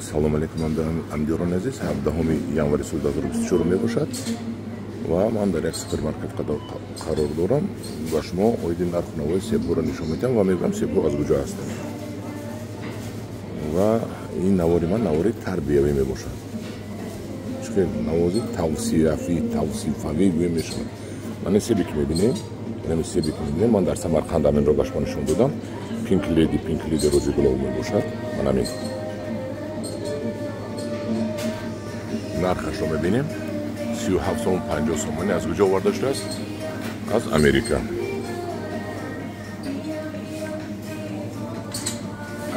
Салом алейкум, ҳамдиёрони азиз. 17 январи соли 2024 мебошад ва ман дар як супермаркет қарор дорам ва шумо оиди нарху навои себҳоро нишон медиҳам ва мегӯям себҳо аз куҷо ҳастанд. Ва ин навори ман навори тарбиявӣ мебошад. Чунки навози тавсифавӣ гӯя мешавад. Ман ин себе ки мебинем, инами себе ки мебинем, ман дар Самарқанд ҳаминро ба шумо нишон додам. Пинк Леди, Пинк Леди рози гулоб мебошад. Ман ҳамин нархашро мебинем. 37 сомон 50 сомонӣ. Аз куҷо оварда шудааст? Аз Америка.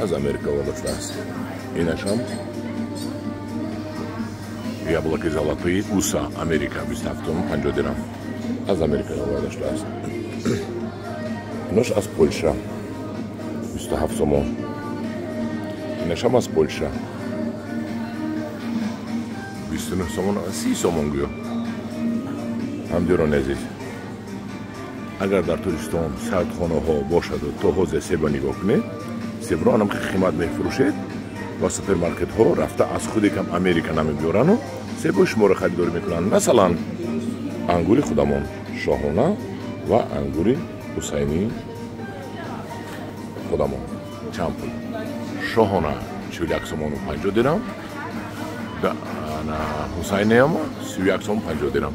Аз Америка оварда шудааст. Инашам яблоки золотые USA, Америка, 27 сомон 50 дирам. Аз Америка оварда шудааст. Инош аз Полша, 27 сомон. Инашам аз Полша, 29 сомон, 30 сомон гӯё. Ҳамдиёрони азиз, агар дар Тоҷикистон сардхонаҳо бошаду то ҳозир себро нигоҳ кунед, себро анам қимат мефурӯшед ва супермаркетҳо рафта аз худи кам Америка намебиёрану себҳои шуморо харидорӣ мекунанд. Масалан, ангури худамон Шоҳона ва ангури Ҳусайнии худамон чанд пул? Шоҳона 41 сомону 50 дирам, Ҳусайниямо 31 сомон 50 дирам.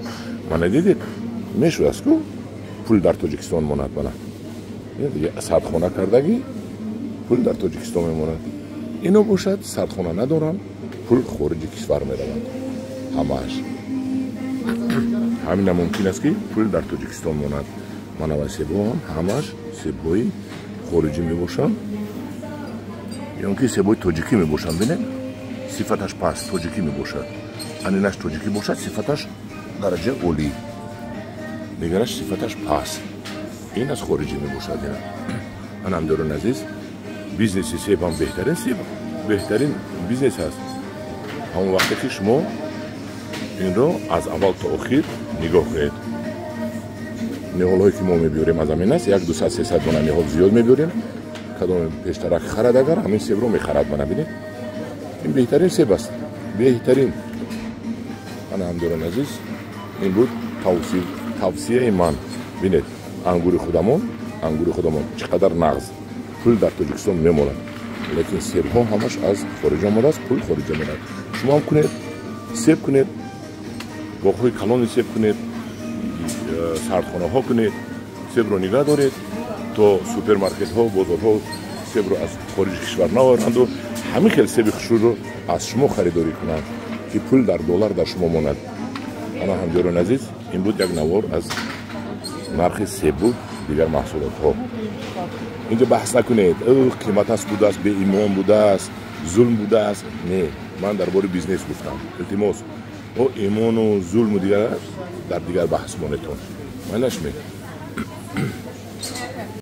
Мана дидед, мешудааст ку пул дар Тоҷикистон монад. Мана сардхона кардагӣ пул дар Тоҷикистон мемонад. Ино бошад сардхона надоранд, пул хориҷи кишвар меравад ҳамааш. Ҳамина мумкин аст ки пул дар Тоҷикистон монад. Мана ва себҳоам ҳамааш себҳои хориҷӣ мебошанд ё ки себҳои тоҷикӣ мебошанд. Бинед, сифаташ паст тоҷикӣ мебошад. Анинаш тоҷикӣ бошад, сифаташ дараҷаи олӣ, дигараш сифаташ паст. Ин аз хориҷӣ мебошад. Ина ана ҳамдиёрони азиз, бизнеси себ ҳам беҳтарин себ, беҳтарин бизнес аст. Ҳамон вақте ки шумо инро аз аввал то охир нигоҳ кунед. Ниҳолҳое ки мо мебиёрем аз ҳамин аст, 1, 200, 300 дона ниҳол зиёд мебиёрем. Кадом пештарак харад, агар ҳамин себро мехарад. Мана бинед, ин беҳтарин себ аст, беҳтарин. Ана ҳамдиёрони азиз, ин буд тавсияи ман. Бинед, ангури худамон, ангури худамон чӣ қадар нағз, пул дар Тоҷикистон мемонад, лекин себҳо ҳамаш аз хориҷ омадааст, пул хориҷ омадааст. Шумо ҳам кунед, себ кунед, боғҳои калони себ кунед, сардхонаҳо кунед, себро нигаҳ доред то супермаркетҳо, бозорҳо себро аз хориҷи кишвар наоваранду ҳамин хел себи хушрӯро аз шумо харидорӣ кунанд ки пул дар доллар дар шумо монад. Ана ҳамдиёрони азиз, ин буд як навор аз нархи себу дигар маҳсулотҳо. Инҷо баҳс накунед, қимат аст будааст, беимон будааст, зулм будааст. Не, ман дар бораи бизнес гуфтам. Илтимос, о имону зулму дигар дар дигар баҳс монетон. Майнаш ме.